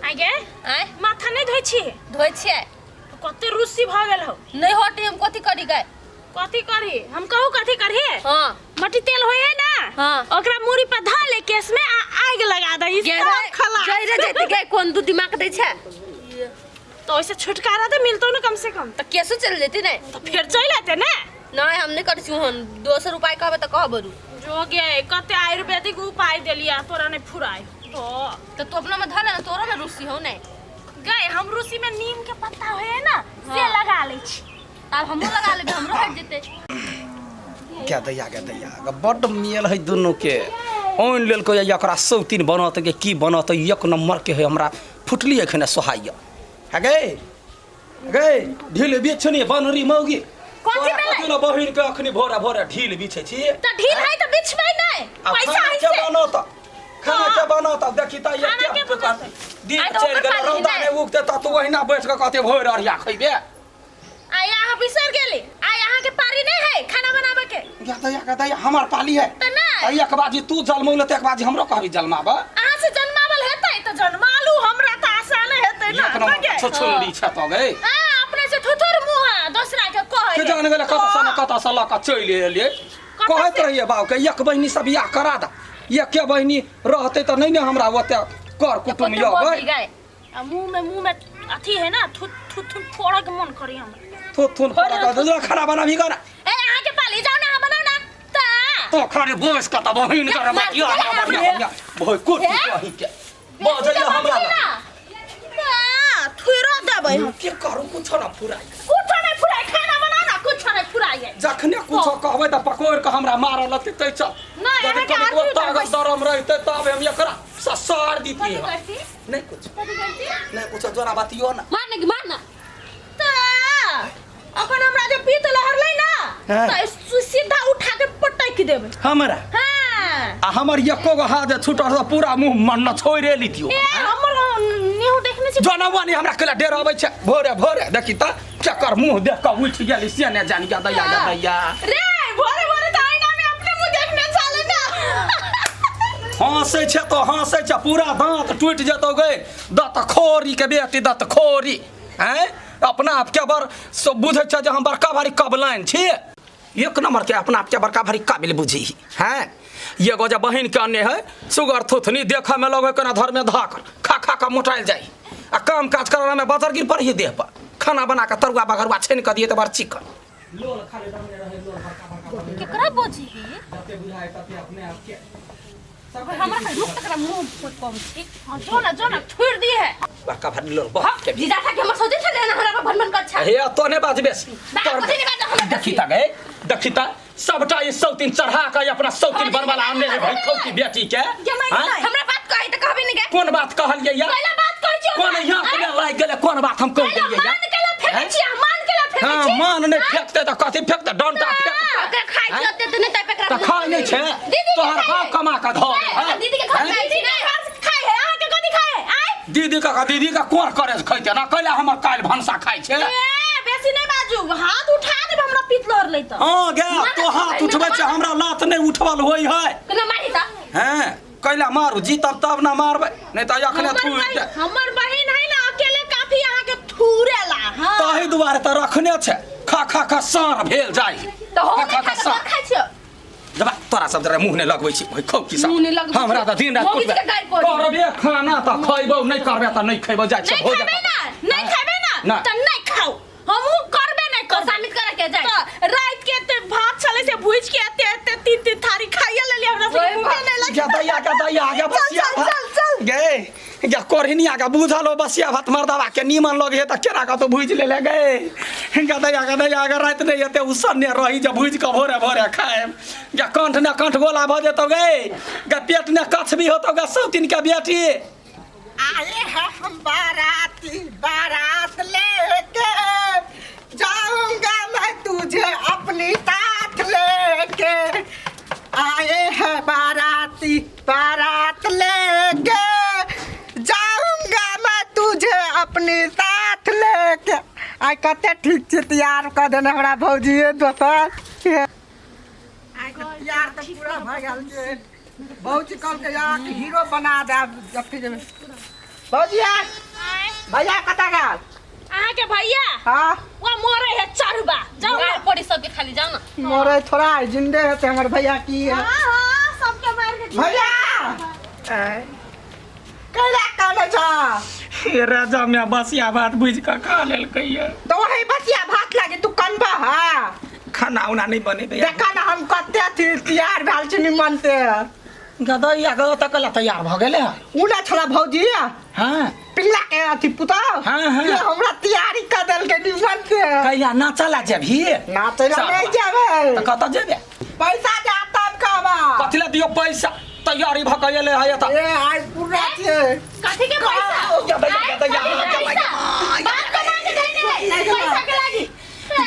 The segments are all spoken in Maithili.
आगे। आँय? माथा नहीं धोइ छी? धोइ छियै। कते रुसी भऽ गेल हौ। नहि हटे, हम कथी करी गए? कथी करी? हम कहू कथी करही? हाँ। मट्टी तेल होय है ना? हाँ। ओकरा मुड़ी पर धऽ ले केस में आ आग लगा दही, गे सब रे, खलास। जइरे जैते गए, कोन दू दिमाग दै छै? तो ओइसे छुटकारा तो मिलतो ना कम से कम। तऽ केसो चलि जेतै ने। तो फिर चलि एते ने। नहि, हम नहि करै छी ओहन। दोसर उपाय कहबै तऽ कहब बरू। जो गे, कते आयुर्वेदिक उपाय देलिया, तोरा नहीं फुराय तो। तऽ तू अपना में धऽ ले ने, तोरो में रुसी हौ ने। गए, हम रूसी में नीम के पत्ता होय है ना, से हाँ। लगा ले छी। आब हमहूँ लगा लेबै, हमरो हटि जेतै। क्या दैया गे दैया गे, बड्ड मेल है दुनू के। आनि लेलकै एकरा सौतीन बनत के की बनत, एक नंबर के है। हमरा फुटली एखने सोहाइया। हे गे गे, ढील बिछनी बनरी मौगी। कथी तोरा भेलै? कथी लए बहिन के अखनी भोरे भोरे ढील बिछै छी? त ढील है त बिछबै नै। आ पैसा खाना है के से बनत? खाना के बनत? देखी त ये खाना के के बनत? दिन आइ तऽ चलि ओकर गेल, पाली रौदा नहि। नहि उगतै तऽ तू ओहिना बैठ कऽ कहते भोर अरिया खैबे। आइ अहाँ बिसर गेली, आइ अहाँ के पारी नहीं है खाना बनावे के। या दैया के दैया, हमर पाली है। त नै। आ एक बाजी तू जलमौले तऽ एक बाजी हमरो कहबी जलमाबऽ। अहाँ से जन्मावल हेतै त जन्मालू, हमरा त आसान हेतै ना। एक नंबर गे। छुछुंदी छै तो गे। हां, अपने से थुथुर मुंह है, दोसरा के कहै के जान गेलै कतऽ से ने कतऽ से लऽ कऽ चलि एलियै। कतऽ कहैत से? रहियै बाबूके, एक बहिनी से बियाह करा दे, एके बहिनी रहतै तऽ नहि ने हमरा ओते कर कुटुम कते यबै। बजली गए? आ मुंह में अथी है ना, थुथ थुथ थुन फोड़े के मन करी हमरा। थुथ थुन फोड़े के दूसरा खाना बनाबी गना। ए, अहाँ के पाली जाओ ना, बनाओ ना ता। तो खाने बोस का त बहिन कर मतिया बढ़िया बढ़िया भोय कुट कही के बजैया हमरा ना ता थुरो देबै हम। के करू? कुछ ना फुराई। कुछ नहीं फुराई, खाना बनाओ ना, कुछ नहीं फुराई है। जखने कुछो कहबै तऽ पकड़ि कऽ हमरा मारऽ लगतै तै चल। नहि, यदि अहाँके कनिको आदमी तागत बस- दरम रहितै तब हम एकरा ससार दितियै। कथी करती? नहि कुछ। कथी करती? नहि कुछ, जोरा बतियो ना। मार ने, मार ना। ता अखन हमरा जे पीत लहरलै ना, हाँ। त सीधा उठा के पटक देबै। हमरा? हाँ। आ हमर एको गो हाथ जे छूटल तऽ पूरा मुँह मन छोड़े लितियो। ए, हमर नेहू देखने छी। जनवा नहीं हमरा केला डेर अबै छै भोरे भोरे। देखी तऽ चक्कर मुँह देख कऽ उठि गेली से ने जानि गे दैया गे दैया। रे, भोरे भोरे त आईना में अपने मुंह देखने चले ना। हंसै छै तो हंसै छै, पूरा दांत टूटि जेतौ गे दत खोरी के बेटी, दत खोरी। आँय, अपना आपके बड़ सब बुझै छै जे हम बड़का भारी कबलाइन छी, एक नंबर के अपना आपके बड़का भारी काबिल बुझी हैं। एगो जे बहिन के अने है सुगर थुथनी, देखऽ में लगै केना धर में धऽ खा खा कऽ मोटाइल जाइ आ काम काज करऽ में बजर गिर पड़ही देह पर। खाना बना कऽ तरुआ बघरुआ छानि कऽ दियै तऽ बड़ चिकन। केकरा बजही? हमरा रुक, तकरा मुंह पर कम छी। हाँ, जो ना, जो ना, थुर दी है। बड़का भारी लोल बहुत के जीजा था के हमर सोचे छले ना, हमरा पर भन भन कर छा। हे, तो ने बाज बेसी। बात कथी नहीं बाज हमरा। देखी ता गए, देखी ता सबटा ई सौतीन चढ़ा के अपना सौतीन बनवाला आनने है भाई खौकी बेटी के। हाँ? हमरा बात कही त कहबे नहीं गे। कोन बात कहलियै या? पहला बात कहै छी। कोन यहाँ के लागि गेलै? कोन बात हम कह देलियै या? मान के ला फेकै छी, मान के ला फेकै हाँ छी। मान नहि फेकतै तऽ कथी फेकतै? डंटा फेकतै। ओकरा खाइ हैं? छी ओते तऽ नहि तै पेकरा। तऽ खाइ नहि छै? दीदी के तोहर खाइ बाप है। कमा कऽ धऽ हैं? हैं? दीदी के घर हैं? खाइ छी दीदी के घर खाइ है, अहाँ के कथी खाइ है? आय। दीदी का कोर करे खैते ना कैला हमर काल्हि भनसा खाइ छै। ए, बेसी नहि बाजू, हाथ उठा देब, हमरा पीत लहर लै तऽ। हाँ गे, तो हाथ उठबै छै, हमरा लात नहि उठबल होइ है। केना मारी त? हैं, कैला मारू? जीतब तब ना मारबै, नहि तऽ अखने हमर थूरि बहिन दे। हमर बहिन है ना, अकेले काफी अहाँ के थूरेला। हाँ, ताहि दुआरे तऽ रखने छै, खा खा खा साँढ़ भेल जाइ। तऽ हम खा खा नहि खा खाइ साँढ़। खाइ छियो। जबा तोरा सब जरा मुँह नहि लगबै छी ओहि खौकी सब। मुँह नहि लगबै छी। हमरा तऽ दिन राति मौगी कुटबै। के गारि पड़ै। करबे खाना तऽ खैबौ, नहि करबे तऽ नहि खैबौ, जाइ छियै नहीं भोजन। खेबै ना, नहीं खेबै ना ना। तऽ नहीं खाओ, हमहूँ करबे नहीं करबै। साबित करे के जाय। तऽ राति के एते भात छलै से भुजि के एते एते तीन तीन थारी खाइए लेलियै, हमरा सबके ओए भूखे बाप। नहि गे लगै। दैया गे दैया गे, चल, बसिया चल, भात। चल, चल। गे गे कोढ़िनिया के बुझल हो बसिया भात मर्दवा के नीमन लगे तऽ केना कतौ भुजि लेले गे। गे दैया गे दैया गे, राति नहि एते उसन्ने रही जे भुजि कऽ भोरे भोरे खाएब। गे कंठ ने कंठ गोला भऽ जेतौ गे, गे पेट ने कछबी होतौ गे सौतिन के बेटी। आए हैं हम बाराती, बारात लेके जाऊंगा मैं तुझे अपनी साथ लेके। आए हैं बाराती, बारात लेके जाऊंगा मैं तुझे अपनी साथ लेके। आइ कते ठीक छै, तैयार कऽ देने हमरा भौजिए दोसर। आइ तऽ तैयार तऽ पूरा भऽ गेल छै। भौजी कहलकै अहाँके हीरो बना देब। अथी जे भौजिया भैया कतऽ गेल? अहाँ के भैया? हाँ। वो मरे है चढ़बा। जाओ मार पड़ी सबके खाली, जाओ ना। मरे थोड़ा है, जिंदे है ते हमर भैया की है। हाँ हाँ सबके मार के भैया कैला काने छा? हे राजा में बसिया भात बुझ के खा लेलकै ये। तो वही बसिया भात लागे तू कनबा। हाँ खाना उना नहीं बनेबै। देखा ना हम कते अथी तैयार भेल छी निमन से। गदैया गो तक ला तैयार भ गेलै। उना छला भौजी। हाँ पिल्ला के अथी पुतौ। हाँ, हाँ। ये हमरा तैयारी कर देलकै निमन से। कहिया नाचऽ ला जेबही? नाचै ला नहीं जेबै। तऽ कतऽ जेबै? पैसा दे तब कहबा। कथी ला दियौ पैसा? तैयारी भ के एलै है तऽ। ए आज पूरा छै। कथी के पैसा? गदैया, गदैया, गदैया। बाप कमा के देने है पैसा के लागी।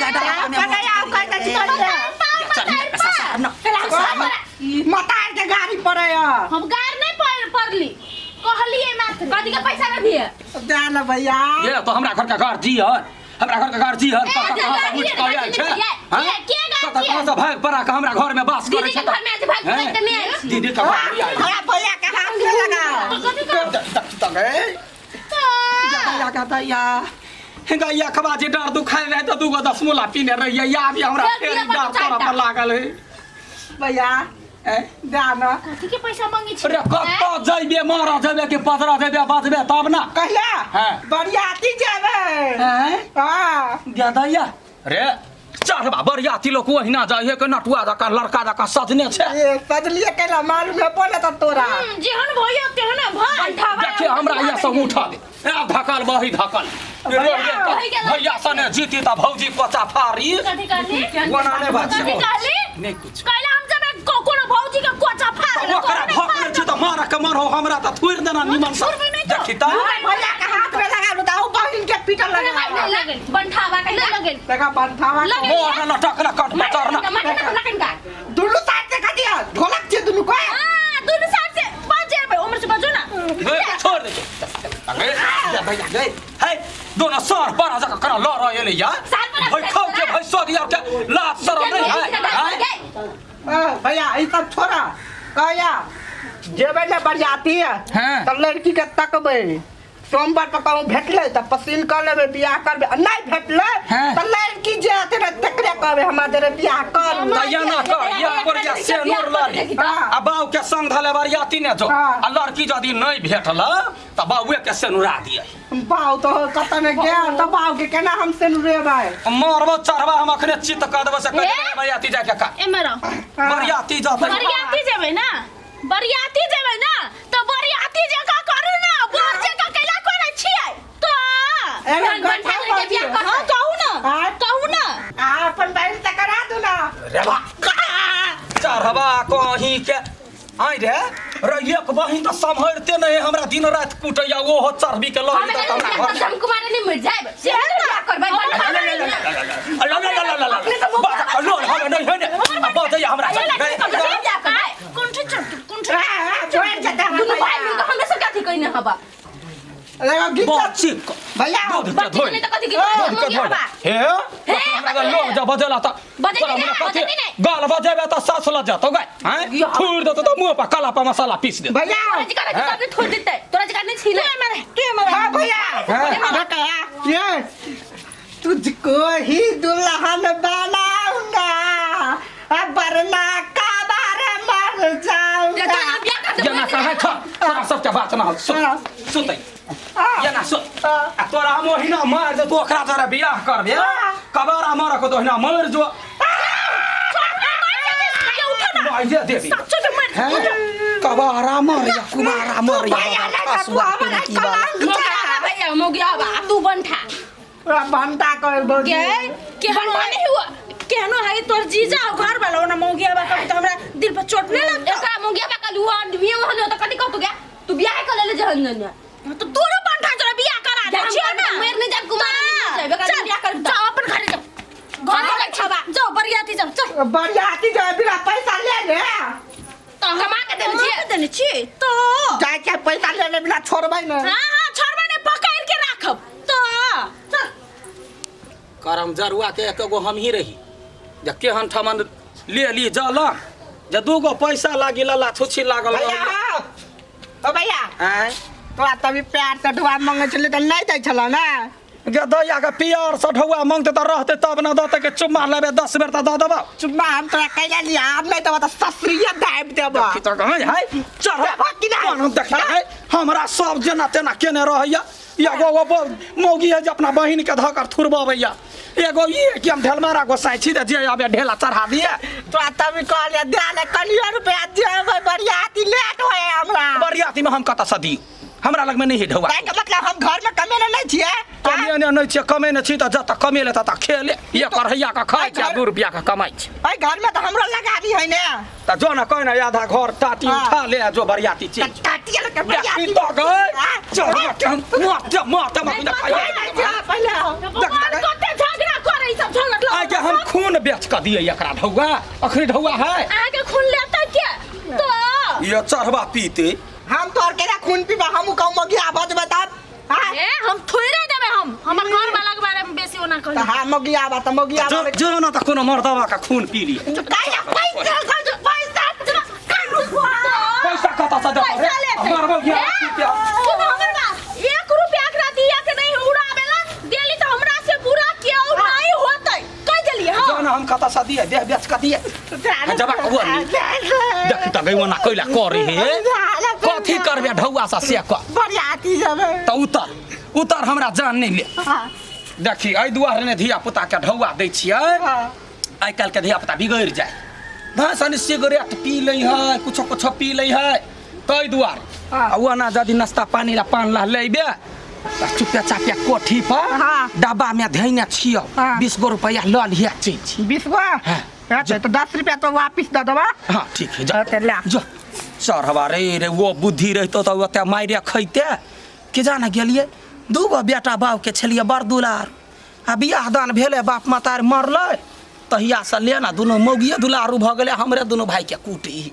गदैया कहै छी मतार के गाड़ी पड़े। हम गार नहीं पड़ली, कहलिए मात्र। कथी के पैसा ना दिए? दे ना भैया। ये तो हमरा घर के घर जी हन, हमरा घर के घर जी हन। कतऽ कहाँ से उठि कऽ आयल छै? हाँ? कतऽ कहाँ से भागि पड़ा कऽ हमरा घर में बास करै दीदी छै? के घर में आज भाग हैं? के नहीं आयल छी। दीदी के घर में आयल। हमरा भैया के हाथ में लगा। गदैया गदैया गैया खबा जे डर दुखाइ रहे तऽ दूगो दसमूला पीने रहियै, या भी हमरा चल, फेर पिया डर बड़ तोरा पर चारिटा। लागल है। भैया दे ना। कथी के पैसा मांगे छी? रे कतऽ जइबे? मारऽ जेबे कि पतरा जेबे बचबे तब ना। कहिया? हाँ। बरियाती जेबै। हैं? हाँ। गदैया रे चढ़बा बरियाती लोक ओहिना जाइ है के नटुआ जकाँ लड़का जकाँ सजने छै। ए सजलिए कैला मालूम है बोले त तोरा। जेहन भैया तेहन भाई। देखिए हमरा यहाँ सब उठा दे। ए धकल बही धकल। भैया सने जीती त भौजी कोचा फारी। कथी कहली? कोना नहि बात छै। कथी कहली? नहि कुछ। कैला हम जब कोनो भौजी के कोचा फाड़ तऽ ओकरा भकले छी तऽ मारऽ के मन हो हमरा तऽ थोड़ि देना निमन से। देखी तऽ भैया के हाथ में लगा लो त उ बहिन के पीटल लगा। लगल बंठावा के लगल। देखा बंठावा लगल। मोर लटक लटक पचरना। लगन का दुनू साइड से खा दिया ढोलक छे दुनू को। हां दुनू साइड से बजेबै, उम्र से बजो ना। हे छोड़ दे। अरे भैया गए हे दोनों सर पर जका करा लड़ एलै या। भाई खाउ के भाई सद यार के लाज शरम नहीं है। भैया ई सब छोड़ा। कहिया जेबै ने बरियाती हाँ। तऽ लड़की के तकबै, सोमवार पर कहूँ भेटलै तऽ पसीन कर लेबै, बियाह करबै। आ नहि भेटलै हाँ। तऽ लड़की जे हेतै ने तकरे कहबै हमरा जरे बियाह कर। तऽ एना कर या पर या सेनुर लड़ी हाँ। आ बाऊ के संग धले बरियाती ने जो। हाँ। आ लड़की यदि नहीं भेटल तऽ बाउए के सेनुरा दियै। बाऊ तऽ कतऽ ने गेल तऽ बाऊ के केना हम सेनुरेबै? मरबो चढ़बा हम अखने चित्त कऽ देबै से कहि देबै बरियाती जाके का। एमे रह। बरियाती जतै। बरियाती जेबै ना, बरियाती जेबै ना तऽ बरियाती जकाँ करू ना, बर जकाँ कैला करै छियै तऽ। एगो गट्ठा बियाह कर। हाँ कहू ना, हाँ। कहू ना। आ अपन बहिन से करा दू ना। रे बा चढ़बा कहीं के आइ रे रैयक बहिन तऽ सम्हरते नहीं, हमरा दिन राति कुटैया ओहो चढ़बी के लड़ी तऽ हमरा घर में। हम कुमार नहीं मर जाएब से बियाह करबै। कुंठी चढ़ कुंठी। छोड़ जेतै हमरा दुनू भाई भैया। मिलके हमे सब कथी कइने हबा। एगो गीत भैया बच्ची के नहीं तऽ कथी की हबा। गाल बजेबे तऽ सास लग जतौ गै। हैं थूर देतौ तऽ मुँह पर काला पर मसाला पीस देतौ। भैया तोरा जका नहीं थोड़ देतै, तोरा जका नहीं छीले। तू एमे हाँ भैया हाँ। देखा ये तुझको ही दुल्हन बनाऊंगा वरना कबर मर जाऊंगा। जेना कहै छ तोरा सबके बात ना हो। सुतै जेना सुत आ तोरा हम ओहिना मार देतौ, ओकरा तोरा बियाह करबे कबारा मारऽ के तो ओहिना मरि जो। मारिए देबी। सच्चो के मर। कबारा मर या कुबारा मर या भैया बाबा, लगा तू फसुआ हमारा पिंकी वाला। कलंक छा। भैया मोगिया बा तू बंठा। बंठा कह भौजी। के केहनो नहीं हुआ। केहनो है तोर जीजा हो घर वाला ओना मौगिया बा कभी तो हमरा दिल पर चोट नहीं लगता। एकरा मोगिया बा कल हुआ बियाह होने त कथी कहतो गया तू बियाह कर लेले जहन न तो तोरो बंठा तोरा बियाह करा दे छियो ना। मर नहीं जाब कुमार नहीं जाब चल बियाह कर। जाओ अपन घरे जाओ, घरे जाओ, जाओ बरियाती जाओ। चल बरियाती जाए बिना पैसा ले ले। तो कमा के देने छियै। देने छियै तो जाए के पैसा ले ले बिना छोड़बै ने। हां हां छोड़बै ने, पकड़ के राखब तो। चल करम जरुआ के एक गो हम ही रही जे केहन ठमन ले ली जलन जे दूगो पैसा लागी लला छुच्छी लागल भैया ओ भैया आँय तोरा तभी प्यार से ढुआ मंगे छलै तऽ नहि दै छलऽ ने। गे दैया के पियर से ढौआ मंगते तऽ रहते तब न दते के चुम्मा लेबे 10 बेर तऽ दऽ देबौ। चुम्मा हम तोरा कैला लिया, आब नहि देबऽ तऽ ससुरिये दाबि देबऽ। देखी तऽ कहै है चढ़ देबऽ कि नहि? कोन देखी तऽ है हमरा सब जेना तेना केने रहैया। एगो ओ मौगी है जे अपना बहिन के धऽ कर थुरबबैया, एगो ई है कि हम ढेलमारा गोसाइ छी तऽ जे आबे ढेला चढ़ा दिए। तोरा तभी कहलियै दए ले कनियो रुपया देबै, बरियाती लेट होय हमरा। बरियाती में हम कतऽ से दियौ, हमरा लगमे नहि है ढौआ। ताहिके मतलब हम घरमे कमेने नहि छियै? कमेने नहि छियै, कमेने छी तऽ जतऽ कमेले ततऽ खेले, एक अढ़ैया के खाइ छै, 2 रुपया के कमाइ छै। एहि घरमे तऽ हमरो लगानी है ने। तऽ जो ने कहै ने आधा घर टाटी हाँ। उठा ले जो बरियाती छी। टाटी लऽ के देखी बरियाती तऽ गै, चल मारते मारते मारते पहिले पहिले भगवान कते झगड़ा करे सब झगड़ा। आइ के हम खून बेच कऽ दियै एकरा ढौआ, अखनी ढौआ है। अहाँके खून लेतै के तो? ये चढ़वा पीते। हम तोहर केना खून पीबा, हमहूँ कहूँ मगिया भऽ जेबै तब? हाँ? ए हम थोड़े देबै, हम हमर घर वाला के बारे में बेसी ओना तऽ कही। हाँ मगिया बा तऽ मगिया जो जो ना तऽ कोनो मर्दवा का खून पी ली। पैसा पैसा पैसा कतऽ से देतौ रे? पैसा लेतै। मरबौ ए, गिया पीते। सुन हमर बात, 1 रुपया एकरा दिया के नहीं उड़ावेला देली तऽ हमरा से बुरा केओ नहीं होतै, कहि देलियै। जो हां ना हम कतऽ से दिए, देह बेच कऽ दिए। जबा कौआ नी। देखी तऽ गै ओना कैला करे हे, कथी करबे ढौआ से से कह। बरियाती जेबै। तऽ उतर उतर, हमरा जान नहीं ले। हाँ। देखी एहि दुआरे ने धिया पुता के ढौआ दै छियै, हाँ। आइ काल्हि के धिया पुता बिगड़ि जाय, धसन सिगरेट पी लै है, कुछो कुछो पी लै है, ताहि दुआरे। हाँ। आ ओना यदि नाश्ता पानी ला पान ला लेबे तऽ चुपे चापे कोठी पर हाँ। डब्बा में धैने छियौ, हाँ। 20 गो रुपया लऽ लिहे चीज। 20 गो? हाँ। अच्छा तो 10 रुपया तो वापिस दऽ देबा। हाँ ठीक है, जा। हाँ, तऽ ले। जो चढ़वा रे रे, वो बुद्धि रहितो तऽ ओते मारि खैते के जाने गेलियै। 2 गो बेटा बाप के छलियै बड़ दुलार, आ बियाह दान भेलै, बाप मतार मरलै तहिया से ले ना दुनू मौगिए दुलारू भऽ गेलै, हमरे दुनू भाई के कूटी।